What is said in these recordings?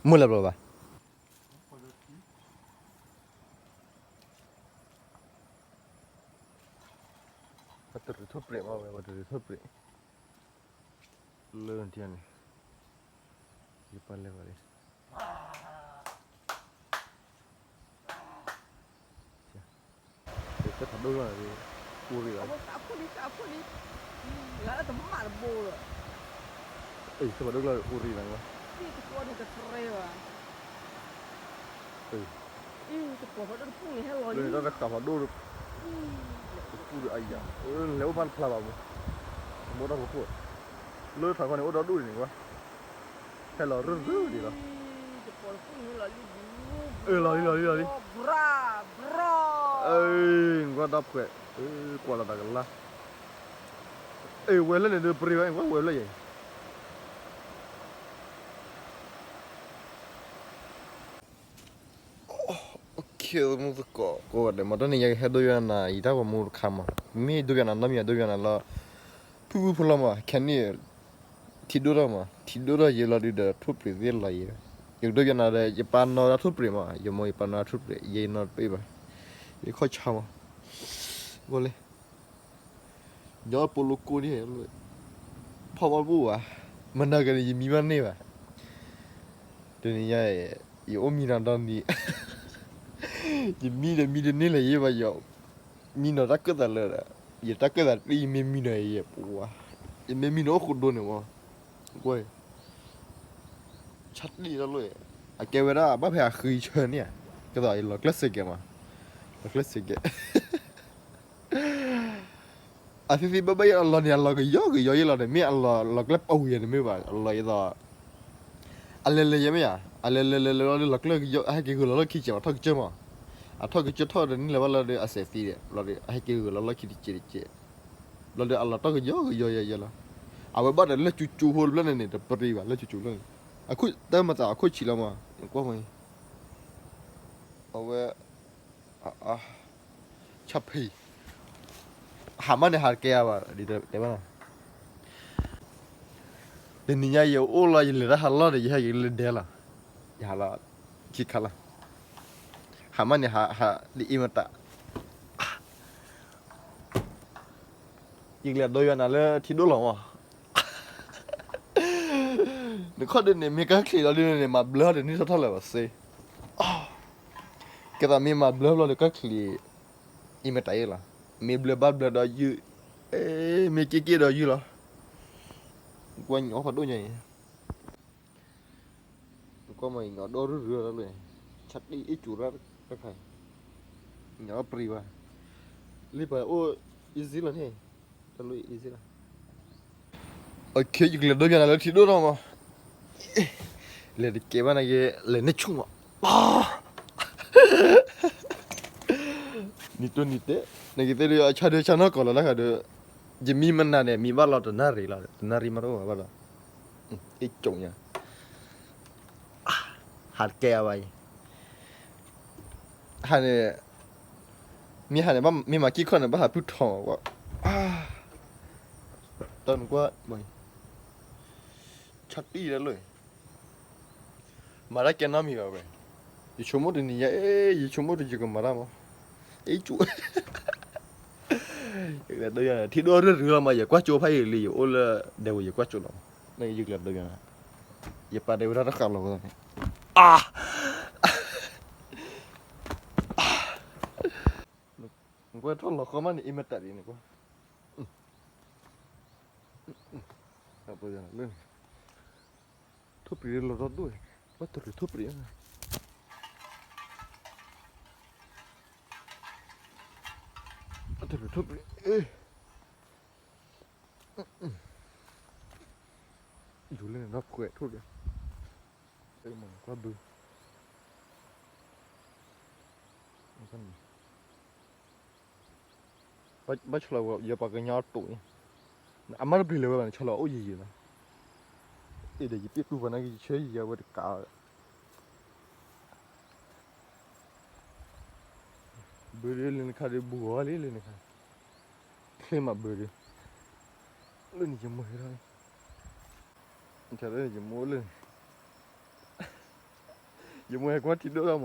မုၢ်လၢဘျီဘၣ်. ပှၤတရူးထိၣ်ပြဲးဘၣ်ဝဲ ပှၤတရူးထိၣ်ပြဲး လၢထံန့ၣ် ယပာ်လဲၤဘၣ်လံ. သ့ၣ်ဖးဒိၣ်လီၤ အိၣ်ရံၣ်လီၤ. လၢတမးတဘိလီၤ. သ့ၣ်ဖးဒိၣ်လီၤ အိၣ်ရံၣ်လီၤ. သ့ၣ်တကီန့ၣ်တတြဲဘၣ်. လၢတၢ်တဃာ်ဖးဒိၣ် တပူၤဒီးအယၤ လဲၤအိၣ်ဘၣ်တဖျါဘၣ်မး မိၢ်ဒီးဖိခိၣ် လၢထးခီန့ၣ် အိၣ်ဒီဒူၣ်န့ၣ်ကွၢ် ဟဲလီၤရုၢ်ရုၢ်ဒံးလီၤ. လီၤလံ လီၤလံ လီၤလံ. နကွၢ်ဒီးဖှဲး ကွၢ်လီၤတၢ်ကလါ အ့ၣ် ဝဲလၢန့ၣ်ဒုးပရံဘၣ် ကွၢ်ဝဲလၢယဲ မုၢ်သကိး ကိးဂၤဒဲး မ့ၢ်တနံၤညါကဟဲဒိယွၤနၤ ယတၢ်ဂီၤမူတခါမး မ့ၢ်ဒိယွၤနၤနီတမံၤ ဒိယွၤနၤလၢ ဖုဖုဖုလီၤမး ခဲန့ၣ် ထံဒိၣ်ထီၣ်မး ထံဒိၣ်ထီၣ်ယဲလီၤဒုးဒီး ထိၣ်ပြံးသ့ၣ်လီၤယဲ ယကဒိယွၤနၤဒီး ယပာ်နီၢ်တၢ်ထိၣ်ပြံးမး ယမိၢ်ယပာ်နီၢ်တၢ်ထိၣ်ပြံး ယဲယနီတပ့ၢ်ဘၣ် ယခီၣ်ဆါမး ဂီၢ်လံ ညီပိာ်လိကိၢ်ဒ် ဖီၣ်ဘၣ်ဘူၣ်ဘၣ် မနၤကန့ၣ် ယမံဘၣ်န့ၢ်ဘၣ် တနံၤညါ ယအိၣ်မံနီၤဒီနံၤ ယမံဒီးမံတန့ၢ်လၢၤယဲဘၣ် ယမံနီၤတၢ်ကၢၣ်သးလၢာ်ဒီး ယတၢ်ကၢၣ်သးတပ့ၢ် ယမ့ၢ်မံနီၤယဲ ပှၤ ယမ့ၢ်မံနီၤအိၣ်ဃိဒိန့ၣ်မး ကွၢ် ဆၣ်တံၢ်တၢ်လီၢ် အကဲဝဲဒၣ်ဘၣ်ဖဲအဃံဆၢန့ၣ်ဧါ ကဲသိးယလီၤကျဲးစ့ကဲမး လီၤကျဲးစ့ကဲ အသ့ၣ်သ့ၣ်ဘၣ်ဘၣ်ယဲအလီၢ်န့ၣ် အလီၢ်ကယီကယီယဲလီၤန့ၣ် မ့ၢ်အလီၢ်လီၤကျဲပဝံၤန့ၣ်မ့ၢ်ဘၣ် အလီၢ်ယဲသိး အလဲၤလဲၤယဲမ့ၢ်ဧါ အလဲၤလဲၤလဲၤလဲၤလီၤဒီး လီၤကျဲကယီ အဟဲက့ၤဂုာ်လီၤလီၢ်ခံကဲးမး ထီၣ်ကစၢၢ်ထီၣ်ကစၢၢ်မး အထီၣ်ကစၢၢ်ထီၣ်ဒီးန့ၣ်လဲၤဘၣ်လီၤဒီး အစဲးသံဒီး လီၤဒီး အဟဲက့ၤဂုာ်လီၤလီၢ်ခံတကဲးတကဲး လီၤဒီးအလီၢ်တၢ်ကယီကယီယဲလီၤ အဝဲဘၣ်ဒီးလၢကၠူကၠူဖိတဖျၢၣ်န့ၣ်န့ၣ် တပရံဘၣ် လၢကၠူကၠူဖျၢၣ်န့ၣ် အခိၣ်တၢ်မၤသးအခိၣ်ဆံးလီၤမး ကွၢ်မး အဝဲ ဆၣ်ဖံး ဟးမးန့ၣ်ဟးတကဲဧါဘၣ် ဒ်တဲဘၣ်နီၤ တနံၤညါယအိၣ်လီၤ ယလဲၤတၢ်ဟးလီၢ်ဒီး ယဟဲက့ၤလၢဒဲလီၤ ယဟးလီၤ ခံခါလီၤ ဟးမးန့ၣ်ဟး ဟးဒ်အံၤမတၤ ယကလဲၤဒိယွၤနၤလၢထံဒိၣ်လီၤမး နခီၣ်ဒုးန့ၣ် မ့ၢ်ကၢ်ချံးလီၤဒုးန့ၣ် မၤဘျၢဒီးန့ၣ်ထီၣ်ထီၣ်လၢၤဘၣ်စ့ ကဲသိးမ့ၢ်မၤဘျၢဘျီဒီးကၢ်ချံး အံၤမ့ၢ်တၢ်အံၤလီၤ မ့ၢ်ဘျၢဘၣ်ဘျၢဒီးယုၢ် မ့ၢ်က့ၢ်က့ၢ်ဒီးယုၢ်လီၤ ကွၢ်ညီဖးဒိၣ်ညါအံၤ ကွၢ်မ့ၢ်ညီဒီရူၢ်ရူၢ်လီၤ ဆၣ်တံၢ်အ့ၣ်စူၤရၣ်တခါ ညီပြံဘၣ် လံပှၤအိၣ် easy လီၤန့ၣ် တၢ်လီၢ် easy လီၤ အခဲ ယကလဲၤဒိယွၤနၤလၢထံဒိၣ်ထီၣ်မး လဲၤတကဲဘၣ်နာ်က့ လဲၤန့ၢ်ဆူၣ်မး နံၤတိၢ်နံၤတဲ နာ်က့သ့ၣ်ဒုး အဆၣ်ဒုးဆၣ်နီၢ်ကီၢ်လီၤတၢ်ဃးဒီး ယမံမနၤန့ၣ် မံဘၣ်လီၤတနၣ်ရံၣ်လီၤ တနၣ်ရံၣ်မးတအိၣ်ဘၣ်ဘၣ်ဒီး အ့ၣ်ကၠိာ်ညါ ဟးတကဲအဘၣ်အံၤ ဟးန့ၣ် မ့ၢ်ဟးန့ၣ် မ့ၢ်မၤကံၢ်ခီၣ်န့ၣ် ဘၣ်ဟးဖုထီၣ်မးကွၢ် တၢ်နကွၢ် ဆၣ်တံၢ်လၢလီၤ မၤတၢ်ကဲနီတမံၤဘၣ်ဝဲ ယဆိကမိၣ်တနံၤညါ အ့ ယဆိကမိၣ်တယုၢ်ကမၤတၢ်မး အ့ၣ်ကၠိာ် ထံဒိၣ်ရူၢ်ရူၢ်လီၤမး ယကွၢ်ကၠိဖးယံာ်လံ ယအိၣ်လၢဒဲဝဲ ယကွၢ်ကၠိလီၤ နယုၢ်ကလဲၤဒိယွၤနၤ ယပာ်ဒဲဝဲတၢ်တဃာ်လီၤဝဲန့ၣ် အါ နကွၢ်ထီၣ်လီၤဃီမးန့ၣ် အ့ၣ်မတၤဒ်န့ၣ်ကွၢ် လၢ ထိၣ်ပြံးလီၤဒီဒိၣ် ဘၣ်တရူးထိၣ်ပြံး ဘၣ်တရူးထိၣ်ပြံး ယူၤလၢန့ၣ်ဒီးခွဲးထိၣ်ဒီး ကွၢ်ဘု ဘၣ်ဆၣ်လီၤ ယပှၤကညီအတိာ်န့ၣ် အမါတပျံၤလၢၤဝဲဘၣ်န့ၣ် ဆၢလီၤအိၣ်ယံာ်ယံာ်လီၤ အ့ၣ်ဒီးယပ့ၣ်တူၢ်ပှၤနာ်က့ ယဆၢယံာ်ယံာ်ဝဲတကး ဘုဒုလၢနခါဒီး ဘူးဂီၤလံလၢနခါ ချ့မးဘုဒု လၢန့ၣ်ယမိၢ်ဟဲထီၣ်န့ၣ် လၢန့ၣ်ယမိၢ်လၢန့ၣ် ယမိၢ်ဟဲကွၢ်ထံဒိၣ်လီၤမး,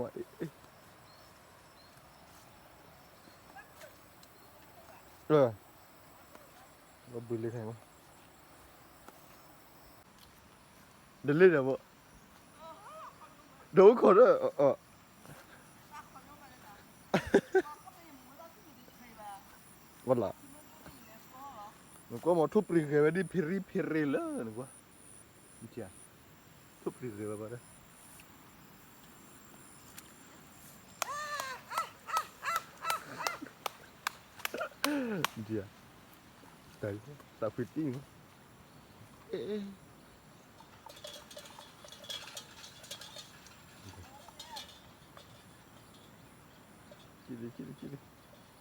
ဘုလ့ခါမး, ဒလ့ဒီးမး, ဒီးအိၣ်ခိးဒီး, ဝဲလီၤ, နကွၢ်မး ထိၣ်ပြံၤဂဲၤဝဲဒ်ဖ့ရံဖ့ရ့လၢနကွၢ်, ထိၣ်ပြံၤဂဲၤဝဲဘၣ်ဒီး တၢ်, သးဖှံတံၢ်မး, ကလံ ကလံ ကလံ, ထံ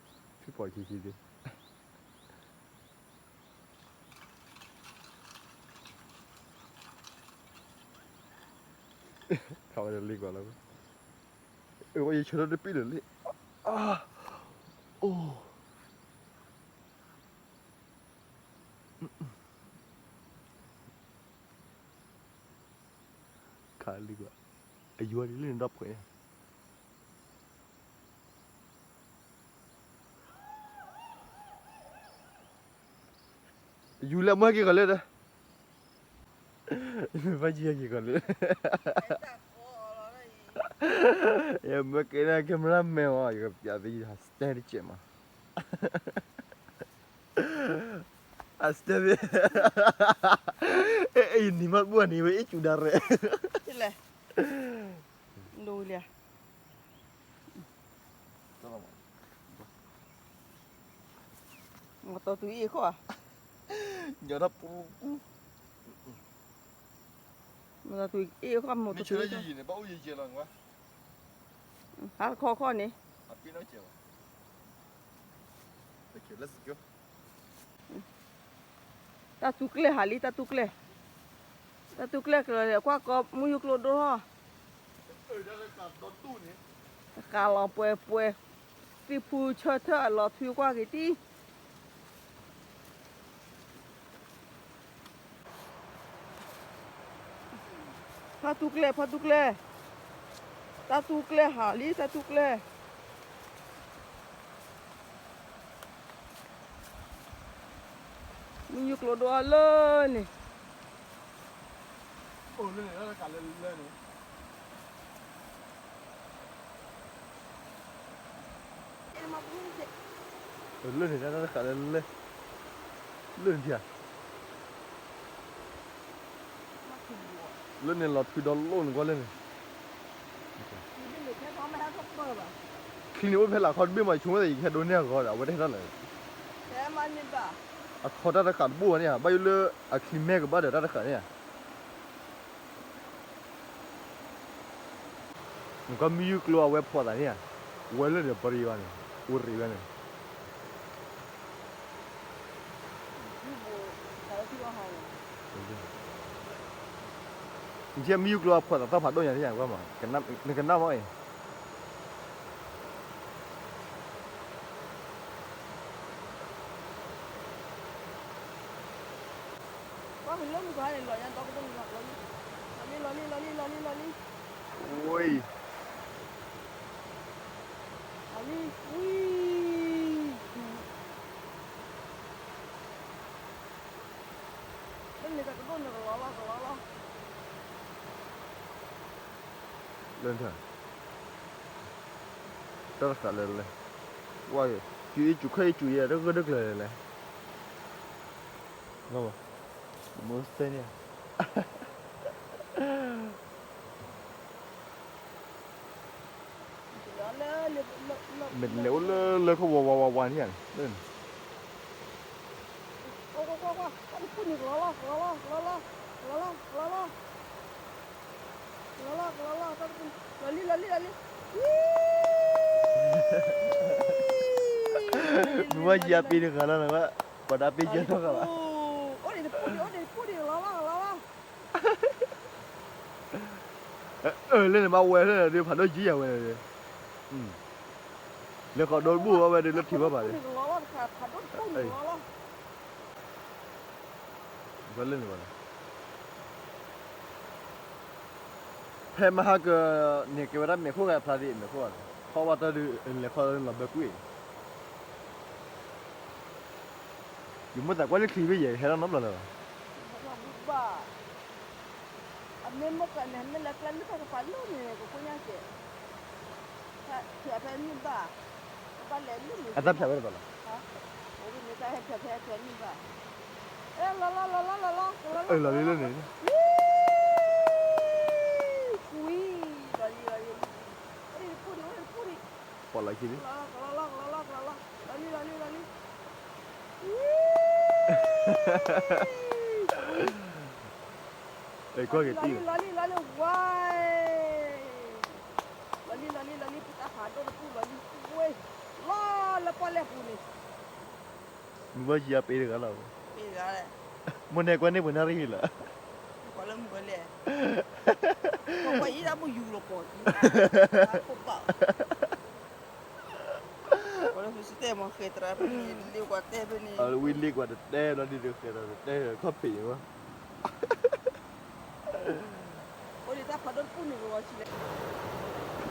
ပီၤခံခံဒံး, ခးဝဲဒၣ်လံကွၢ်လီၤ, အဝဲယဆၢထၢၣ်တပံၣ်လၢာ်လံ, အိၣ် ခးလံကွၢ်, အယူၤဒ်လၢနဒီပုၢ်ဝဲၢ်န့ၣ်, ယူၤလၢမုၢ်ဟဲက့ၤကီးလၢဒီး, ယမ့ၢ်ဘၣ်ယဟဲက့ၤကီးလၢ, ယမ့ၢ်က့ၤန့ၣ် camera man မး ယကပြးသ့ ယဟး stand တကဲးမး, အ stand သ့, ယနံၤမးတဘူၣ်န့ၣ် ဝဲအ့ၣ်စူၤဒၣ်ရဲၣ်, လဲၣ်, ဒိလံ မၤတီၤတူၤအ့ၣ်ခီၣ်, ညီထီၣ်ပူၤပူၤ, မၤတီၤတူၤအ့ၣ်ခီၣ် မၤတီၤတူၤအ့ၣ်ခီၣ်, ဟးတခီခီၣ်န့ၣ်, တၢ်သူကျဲဟးလံ တၢ်သူကျဲ, တၢ်သူကျဲကျၢၤ ကွၢ်ကီမုၢ်ယူၢ်ကျိဒိၣ်ထီၣ် တဃာ်လီၤပှဲၤပှဲၤ, သံၣ်ဖူဆၢထၢၣ်အလီၤထွံကွၢ်က့ၤတံၢ်, ဖါသူကျဲ ဖါသူကျဲ, တၢ်သူကျဲဟးလံ တၢ်သူကျဲ မုၢ်ယူၢ်ကျိဒိၣ်အလၢန့ၣ်, အိၣ်လၢန့ၣ် တၢ်တခးလၢလၢန့ၣ်, လၢန့ၣ် တၢ်တခးလၢလၢ, လၢန့ၣ်ဧါ, လၢန့ၣ်လီၤထွံဒီလိၣ်န့ၣ်ကွၢ်လၢန့ၣ် ချံန့ၣ်အိၣ်ဖဲလၢခီတဘ့ၣ်မး ယဆိကမိၣ်သး ယကဟဲဒိးန့ၢ်အဂီၤဒီး အဝဲတဟဲထီၣ်လၢၤ, အခီတၢ်တဃးတဘိၣ်ဘၣ်န့ၣ်ဧါ, ဘၣ်ယိၣ်လၢအချံမဲကဘၣ်ဒီးတၢ်တဃးန့ၣ်ဧါ, နကွၢ်မုၢ်ယူၢ်ကျိအဝဲဖှီၣ်သးန့ၣ်ဧါ, ဝဲလၢန့ၣ်ပရံဝဲန့ၣ်, အိၣ်ရံဝဲန့ၣ် နထံၣ်မုၢ်ယူၢ်ကျိအဖှီၣ်သးသီၣ်ဖးဒိၣ်ညါန့ၣ်ဧါ, နကနၣ်မ့ၢ်အံၤ, ကွၢ်လၢမုၢ်ကဟါန့ၣ် လီၤညါဒီကဒိၣ်န့ၣ်လီၤ, လီၤလံ လီၤလံ လီၤလံ လီၤလံ လီၤလံ, ဝံၤ လီၤလံ ဝံၤ လၢန့ၣ်တၢ်ကဒိၣ်န့ၣ်ကလီလီၤ ကလီလီၤ လၢ တၢ်တဃာ်လၢလဲၣ်, ဝါ ယအ့ၣ်စူၤခဲအ့ၣ်စူၤယဲ တဂၢၢ်တကျၢၤလဲၣ်, မိၢ်စဲန့ၣ် မ့ၢ်လဲၤအိၣ်လၢလၢခီဝါဝါဝါဝါန့ၣ်ဧါ, လၢန့ၣ် ကွၢ်ကွၢ်ကွၢ်ကွၢ်, တၢ်တပူၤန့ၣ် ကလီလီၤ ကလီလီၤ ကလီလီၤ ကလီလီၤ ကလီလီၤ ကလီလီၤ ကလီလီၤ တၢ်တပူၤန့ၣ် လီၤလံ လီၤလံ လီၤလံ, မ့ၢ်ဝဲယၤပ့ၤတဂၤလီၤနဝဲ, ပှၤဒါပ့ၤယဲၢ်ထီၣ်ဂၤလီၤ, အိၣ်ဒံးတပူၤဒံး အိၣ်ဒံးတပူၤဒံး ကလီလီၤ ကလီလီၤ လၢန့ၣ်ဘၣ်ဝဲလၢန့ၣ်ဒီး ဖးဒိၣ်ယံာ်ယၤဝဲန့ၣ်ဒီး, လၢဃီဒိတဘူၣ်ဝဲဒီးလၢထံၣ်ဘၣ်ဘၣ်ဒီး, ဖးဒိၣ်တဘူၣ်န့ၣ်လီၤလီၤ, လၢန့ၣ်ဘၣ်လီၤ. ဖဲမဟါက န့ၣ်ကဲဝဲဒၣ်မဲာ်ခိၣ်ဂၤဖျါဒ်အမဲာ်ခိၣ်ဂၤန့ၣ် ခီဝါတၢ်ဒုး လဲၤခီလီၤဘၢကွံာ် ယမိၣ်သးကွၢ်လၢချံဘ့ၣ်ယဲ ဟဲထီၣ်နီတဘျီလၢၤဘၣ်. ဘၣ်, အမ့ၢ်မိၢ်ကၢန့ၣ် မ့ၢ်လဲၤကျဲလၢတၢ်ကပၤလၢန့ၣ် ကကိညါကဲး, ဖဲဖဲန့ၣ်ဘၣ်, ကဘၣ်လဲၤလၢန့ၣ် အတၢ်ဖျါဝဲတဘၣ်လီၤ. အိၣ်န့ၣ်တၢ်ဟဲဖဲဖဲဖဲန့ၣ်ဘၣ်, လီၤလီၤလီၤလီၤလီၤလီၤလီၤ, လီၤလံလၢန့ၣ်, ဝံၤ, လီၤလံလီၤလံ, အိၣ်ဒံးတပူၤဒံး အိၣ်ဒံးတပူၤဒံး ပှၤလီၤခံလံ, လီၤလံလီၤလံလီၤလံ, ကွၢ်က့ၤတံၢ်လီၤလံလီၤလံ, ဝါ, လီၤလံလီၤလံလီၤလံ ပတၢ်ဖးဒိၣ်တပူၤလီၤလံ, ဝဲ, လီၤလၢပီၣ်လဲၣ်ပူၤန့ၣ်, မုၢ်ဘၣ်ယၤပ့တဂၤလီၤ, မိၢ်န့ၣ်ကွၢ်န့ၢ်ပှၤနၣ်ရံၣ်လီၤ, ကွၢ်လၢမုၢ်ဘၣ်လဲၣ်, ကွၢ်အံၤဒၣ်မုၢ်ယူၤလီၤပီၤ, ဝံလ့ကွၢ်တတဲဘျီဒ်ဃဲၤသးတတဲ ခီၣ်ဖံးမး,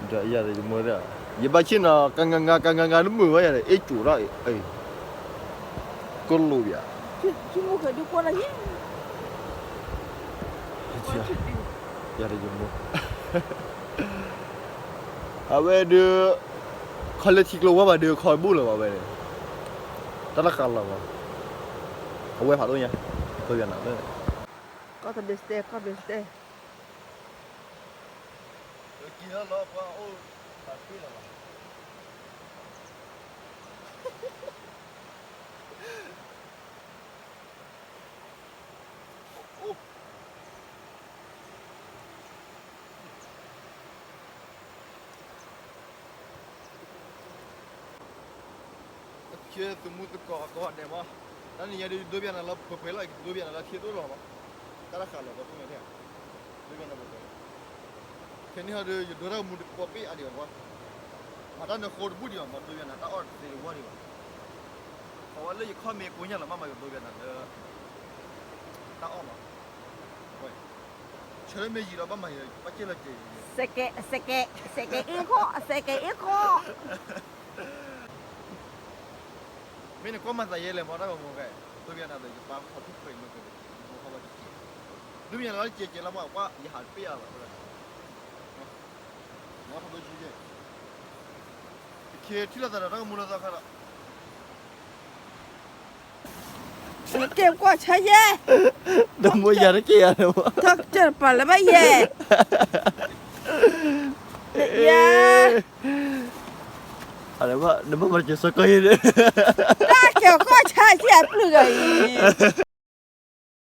ဒီးယၤဒီးယမိၢ်ဒၣ်, ယဘၣ်ဆ့ၣ်နီၤ ကငါကငါကငါကငါတမုာ်ဘၣ်ယၤဒီး အ့ၣ်ကၠိၤထီၣ်အံၤ, ကလိဘၣ်, ယၤဒီးယမိၢ်, အဝဲဒုး, ခီလၢထံကျိဝါဘၣ်ဒုး ခီဘူၣ်လၢၤဘၣ်ဝဲန့ၣ်, တၢ်တဃာ်လီၤဘၣ်, အဝဲဖးဒိၣ်ညါ, သိယၤနၤလၢ, ကီၢ်တဘ့ၣ်စတဲ ကီၢ်တဘ့ၣ်စတဲ က့ၤလီၤလီၤ ပှၤအိၣ်တၢ်တ့ၢ်လီၤလီၤ. အခဲသုးမုၢ်သကိးအကိးဂၤဒဲးမး, တနံၤညါဒုး ယဒိပျးနၤလၢပှဲၤပှဲၤလီၤ, ယဒိပျးနၤလၢထံဒိၣ်လီၤမး, တၢ်တဃာ်လီၤ ပှၤတူၢ်မဲာ်ထဲ, ဒိပျးနၤပှဲၤပှဲၤလီၤ. ခဲန့ၣ်ဟီဒုး ယဒိတၢ်ကမူတကိးပ့ၢ်အါဒံးဘၣ်ပှၤ, မၤတၢ်နၢဃိတဘူၣ်ဒံးဘၣ်, မၤဒိပျးနၤတၢ်အီၣ်တသ့တဝါဒံးဘၣ်, အဝဲလၢယခီၣ်မ့ၢ်ကိညၣ်လီၤမး မၤယဒိပျးနၤလၢ တၢ်အီၣ်မး, ဆၢလၢမ့ၢ်ယံာ်ဒီးဘၣ်မၤယဘၣ်ကဲလီၤကဲၤ, စဲကဲ, စဲကဲ, စဲကဲအ့ၣ်ခီၣ်, စဲကဲအ့ၣ်ခီၣ်. မ့ၢ်နကွၢ်မၤသးယဲလဲၣ်မး တၢ်ဂီၤမူခဲ, ဒိပျးနၤဒီး ယပၢ်ခီၣ်ထူၣ်ဖျဲးမ့ၢ်ကဲ, မ့ၢ်ခီၣ်ဘၣ်တကဲ, ဒိပျးနၤလီၤတကဲကဲလီၤမး ကွၢ်ယဟးတပ့ၢ်အါဘၣ်, နခီၣ်ဒိၣ်ဆူယဲ, တကဲထံၣ်လိာ်သးဒီးတၢ်ကမူလိာ်သးခါဒီး ကဲကွၢ်ဆါယဲ, တမိၢ်ယၤတက့ၢ်ယၤ, တၢ်ကတၢၢ်တပာ်လၢၤဘၣ်ယဲ, ယဲ, နဘၣ်မၤတကဲစီကီယဲ, တၢ်ကဲကွၢ်ဆါယဲအပျုၢ်ဂၤအံၤ